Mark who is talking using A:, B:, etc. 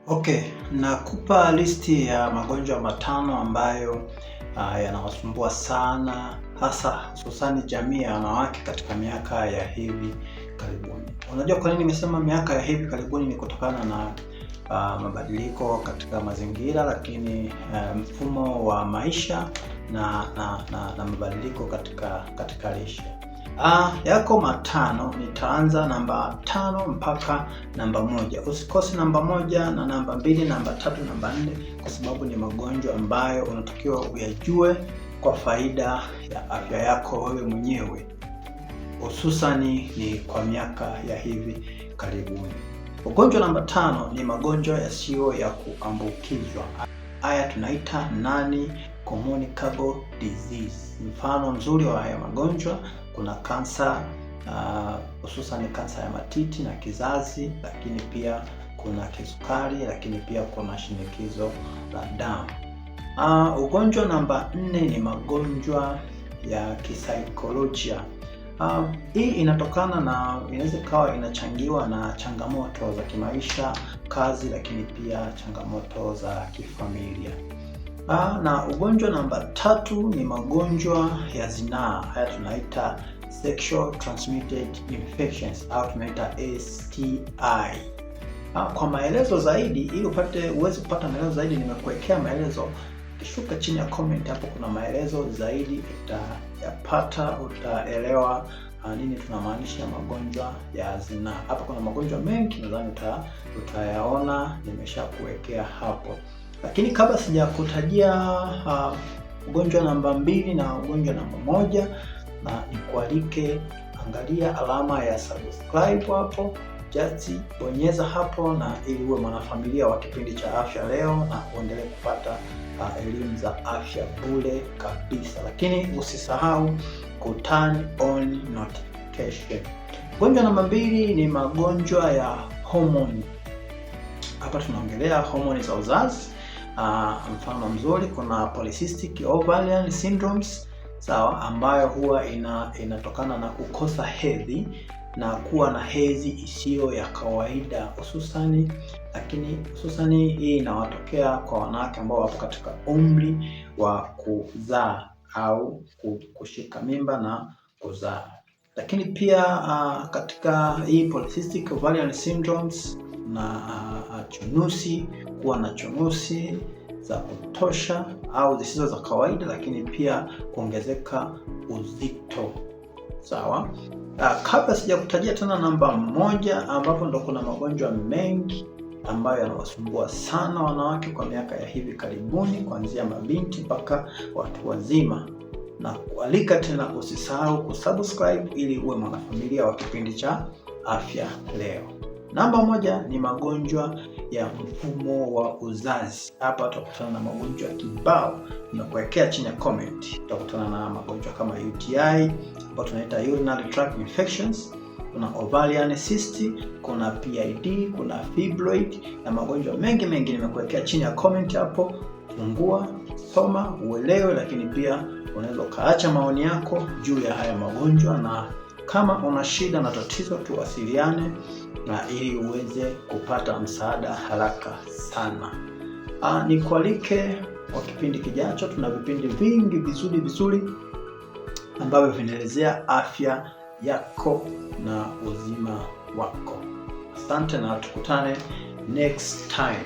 A: Okay, nakupa listi ya magonjwa matano ambayo yanawasumbua sana hasa hususani jamii ya wanawake katika miaka ya hivi karibuni. Unajua kwa nini nimesema miaka ya hivi karibuni? Ni kutokana na mabadiliko katika mazingira, lakini mfumo wa maisha na mabadiliko katika lishe. Yako matano, nitaanza namba 5 mpaka namba 1. Usikose namba 1 na namba 2, namba 3, namba 4, kwa sababu ni magonjwa ambayo unatakiwa uyajue kwa faida ya afya yako wewe mwenyewe, hususani ni kwa miaka ya hivi karibuni. Ugonjwa namba 5 ni magonjwa yasiyo ya kuambukizwa. Haya tunaita non communicable disease. Mfano mzuri wa haya magonjwa kuna kansa, hususan kansa ya matiti na kizazi, lakini pia kuna kisukari, lakini pia kuna shinikizo la damu. Ugonjwa namba 4 ni magonjwa ya kisaikolojia. Hii inatokana na, inaweza ikawa inachangiwa na changamoto za kimaisha, kazi, lakini pia changamoto za kifamilia. Na ugonjwa namba 3 ni magonjwa ya zinaa. Haya tunaita sexual transmitted infections au tunaita STI. Kwa maelezo zaidi, ili uweze kupata maelezo zaidi, nimekuwekea maelezo. Ukishuka chini ya comment hapo kuna maelezo zaidi utayapata, utaelewa nini tunamaanisha magonjwa ya zinaa. Hapa kuna magonjwa mengi, nadhani utayaona, nimeshakuwekea hapo. Lakini kabla sijakutajia ugonjwa namba 2 na ugonjwa namba 1, na nikualike, angalia alama ya subscribe hapo, just bonyeza hapo, na ili uwe mwanafamilia wa kipindi cha Afya Leo na uendelee kupata elimu za afya bure kabisa. Lakini usisahau ku turn on notification. Ugonjwa namba 2 ni magonjwa ya homoni. Hapa tunaongelea homoni za uzazi. Mfano mzuri kuna polycystic ovarian syndromes, sawa, ambayo huwa inatokana na kukosa hedhi na kuwa na hedhi isiyo ya kawaida hususani, lakini hususani hii inawatokea kwa wanawake ambao wapo katika umri wa kuzaa au kushika mimba na kuzaa. Lakini pia katika hii polycystic ovarian syndromes na chunusi, kuwa na chunusi za kutosha au zisizo za kawaida, lakini pia kuongezeka uzito. Sawa. Kabla sijakutajia tena namba 1, ambapo ndo kuna magonjwa mengi ambayo yanawasumbua sana wanawake kwa miaka ya hivi karibuni, kuanzia mabinti mpaka watu wazima, na kualika tena usisahau kusubscribe ili uwe mwanafamilia wa kipindi cha Afya Leo. Namba 1 ni magonjwa ya mfumo wa uzazi. Hapa tutakutana na magonjwa kibao, nimekuwekea chini ya comment. Tutakutana na magonjwa kama UTI ambayo tunaita urinary tract infections, kuna ovarian cyst, kuna PID, kuna fibroid na magonjwa mengi mengi nimekuwekea chini ya comment hapo. Fungua, soma, uelewe, lakini pia unaweza ukaacha maoni yako juu ya haya magonjwa, na kama una shida na tatizo tuwasiliane na ili uweze kupata msaada haraka sana. Nikualike kwa kipindi kijacho. Tuna vipindi vingi vizuri vizuri ambavyo vinaelezea afya yako na uzima wako. Asante na tukutane next time.